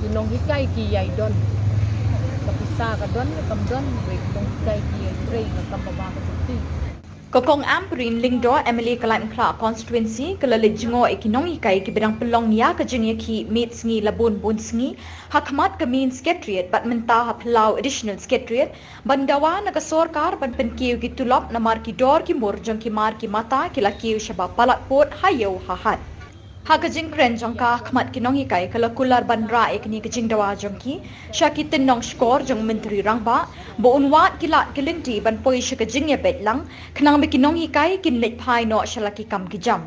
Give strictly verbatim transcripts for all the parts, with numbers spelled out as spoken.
Ki nonghikai ki ïai don. Ka pisa ka don, kam don, wei ki nonghikai ki ïai trei ka kam ba ba ka jong ki. Ka Kong Ampareen Lyngdoh, M L A ka Laitumkhrah constituency, ka la leit jngoh ïa ki nonghikai kiba dang pynlong ïa ka jingïakhih miet sngi la bun bun sngi ha khmat ka main secretariat bad mynta ha phyllaw additional secretariat, ban dawa na ka sorkar ban pynkiew ki tulop namar ki dor ki mur jong ki mar ki mata ki la kiew shaba palat pud ha ïew ha hat. Ha ka jingkren jong ka ha khmat ki nonghikai, ka la kular ban rah ïa kane ka jingdawa jong ki sha ki tynnong shkor jong u Myntri Rangbah ba un wad ki lad ki lynti ban poi sha ka jingïabeit lang, khnang ba ki nonghikai kin leit phai noh sha la ki kam ki jam.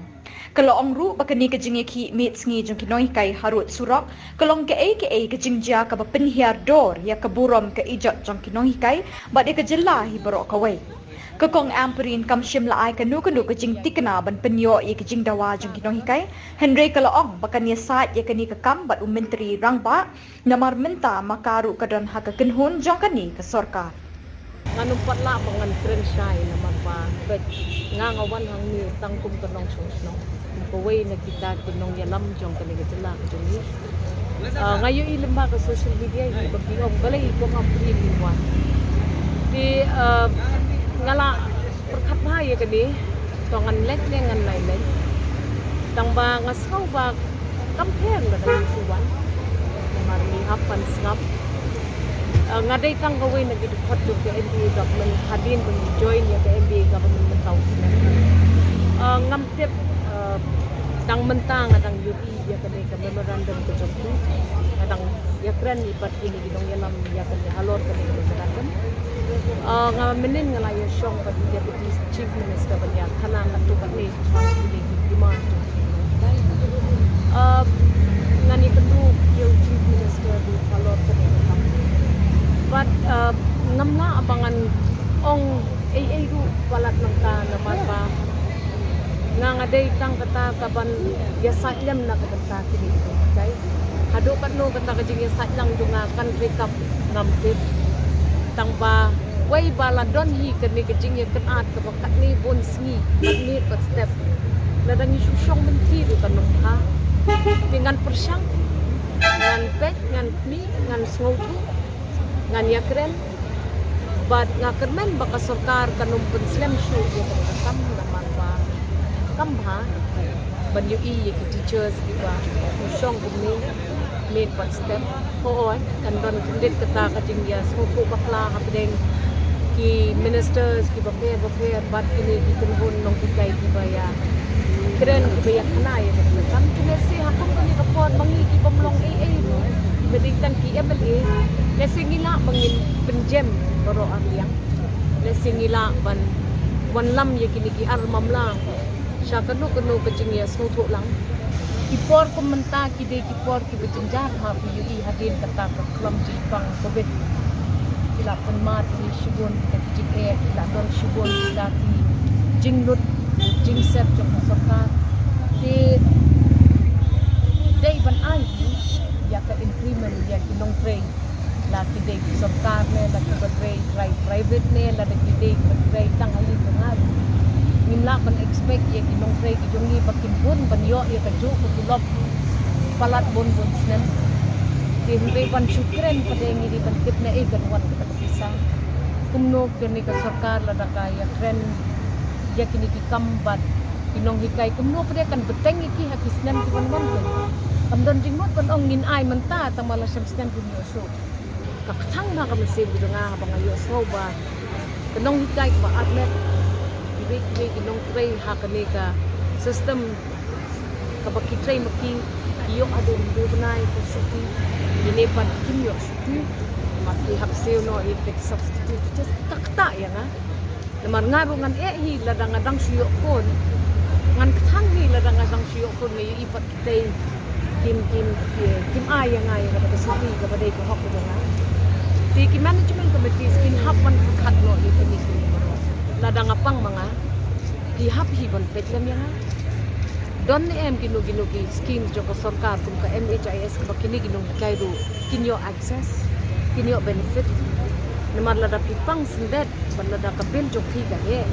Ka la ong ruh ba kane ka jingïakhih miet sngi jong ki nonghikai harud surok ka long kaei kaei ka jingjia kaba pynhiar dor ïa ka burom ka ijot jong ki nonghikai bad ïa ka jylla hi baroh kawei. Ka Kong Ampareen kam shym la ai kano kano ka jingthikna ban pynïoh ïa ka jingdawa jong ki nonghikai, hynrei ka la ong ba kan ïasaid ïa kane ka kam bad u Myntri Rangbah, namar mynta ma ka ruh ka don ha ka kynhun jong kane ka sorkar. Ngan ym pat lah ba ngan kren shai namar ba peit nga nga wan hangne tang kum ka nongshong shnong, kum kawei na kita ki nongïalam jong kane ka jylla ka jong ngi. Ah, nga ïohi lyngba ka social media hi ba ki ong balei i Kong Ampareen i wan. Te, ah, nga la pyrkhat bha ïa kane, to ngan leit ne ngan ym leit. Tang ba nga sngew ba kam pher lada ngi shu wan. Namar ngi hap ban sngap. Ah, nga dei tang kawei na ki dkhot jong ka M D A government hadien ba ngi join ïa ka M D A government mynta u snem. Ah, ngam tip, ah, tang mynta nga dang ïohi ïa kane ka memorandum ka jong ki. Nga dang ïakren ïa bad kine ki nongïalam ïa kane halor kane ka memorandum. Ah, nga mynnin nga la ïashong bad u Deputy Chief Minister ban ïakhana katto katne tang kine ki demand. Ah, ngan ïakynduh ïa u Chief Minister ruh halor kane ka kam. Bad, ah, ngam lah ba ngan ong ei ei ruh palat nangta namar ba nga nga dei tang kata kaban ïasaid lem na ka bynta kine ki nonghikai. Haduh katno kata ka jingïasaid lang jong nga kan treikam ngam tip. Tang ba wei ba la don hi kane ka jingïakynad kaba katne bun sngi bad miet bad step. Lada ngi shu shong mynta ruh kan ym bha. Te ngan pyrshang, ngan peit, ngan khmih, ngan sngewthuh, ngan ïakren. Bad nga kyrmen ba ka sorkar kan ym pynslem shuh ïa kane ka kam namar ba kam bha ban ïohi ïa ki teachers kiba shong kumne miet bad step. Hooid, kan don kyndit kata ka jingïasngewthuh bakla hapdeng ki ministers kiba pher bapher bad kine ki kynhun nonghikai kiba ïakren kiba ïakhana ïa kane ka kam. Te lehse ha kum kane ka por ma ngi ki bym long ei ei ruh kiba dei tang ki M L A, lehse ngi lah ba ngin pynjem baroh arliang. Lehse ngi lah ban wanlam ïa kine ki ar mamla sha kano kano ka jingïasngewthuh lang. Ki por kum mynta ki dei ki por kiba jynjar ha phi ïohi hadien kata ka khlem jingpang Covid. Ki la pynmad ïa ngi shibun kita ki jingeh, ki la don shibun kita ki jinglut jingsep jong ka sorkar. Te dei ban ai hi ïa ka increment ïa ki nongtrei, la ki dei ki sorkar ne, la kiba trei, trei private ne, lada ki dei kiba trei tang ha ïing ka ngat. Ngim lah ban expect ïa ki nongtrei ki jong ngi ba kin bun ban ïoh ïa kajuh ka tulop palat bun bun snem. Te hynrei ban shu kren pat de ngi dei ban tip naei kan wan kata ka pisa. Kumno kane ka sorkar lada ka ïakren ïa kine ki kam bad ki nonghikai, kumno pat de kan bteng ïa ki ha ki snem ki ban wan. Kam don jingmut ban ong ngin ai mynta tang ma la shem snem kim ïoh shuh. Ka kthang bha ka mynsiem ka jong nga haba nga ïohsngew ba ki nonghikai kiba admit, kiwei kiwei ki nongtrei ha kane ka system kaba ki trei ma ki, ki ïoh haduh hynriew bnai ka shuti, kine pat kim ïoh shuti. Bad ki hap siew noh ïa ki substitute teachers. Ka ktah ïa nga. Namar nga ruh ngan eh hi lada nga dang shu ïoh khun. Ngan kthang hi lada nga dang shu ïoh khun, nga ïohi pat kitei kim, kim, kim ai ïa nga ïa kata ka shuti kaba dei ka hok ka jong nga. Te ki management committees kin hap ban pyrkhat noh ïa kine kine baroh. Lada nga pang ma nga, ki hap hi ban peit lem ïa nga. Don ne em kino kino ki schemes jong ka sorkar kum ka M H I S kaba kine ki nonghikai ruh kin ïoh access, kin ïoh benefit. Namar lada phi pang syndet bad lada ka bill jong phi ka heh,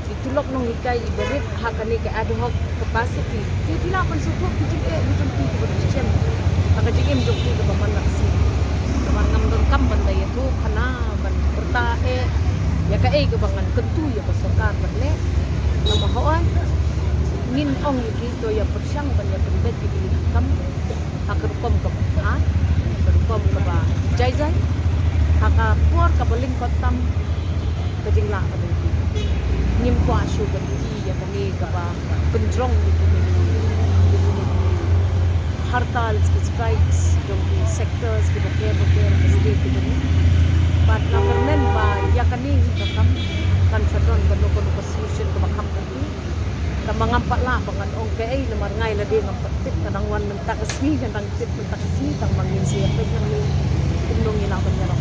ki tulop nonghikai iba rit ha kane ka ad hoc capacity, te phi lah ban sngewthuh ki jingeh ki jong phi kiba phi shem ha Ka jingim jong ki kaba man la ka sngi. Namar ngam donkam ban da ïathuh khana ban pyrta eh ïa kaei kaba ngan kyntu ïa ka sorkar ban leh. Namar hooid ngin ong ïa ki to ïa pyrshang ban ïa pynbeit ïa ki kam ha ka rukom kaba bha, ka rukom kaba jai jai. Ha ka por kaba lyngkot tam ka jinglah ka jong ki. Ngim kwah shuh ban ïohi ïa kane kaba pynjrong ïa kine ki, ïa kine ki hartal, ki strikes jong ki sectors kiba ker ba ker ka state kiba ni. Bad nga kyrmen ba ïa kane hi ka kam kan sa don kano kano ka solution kaba kham kati. Tangba ngam pat lah ba ngan ong kaei namar nga ïa lade ngam pat tip, ka dang wan mynta ka sngi, ka dang tip mynta ka sngi, tangba ngin sa ïa peit hangne kumno ngi lah ban ïarap.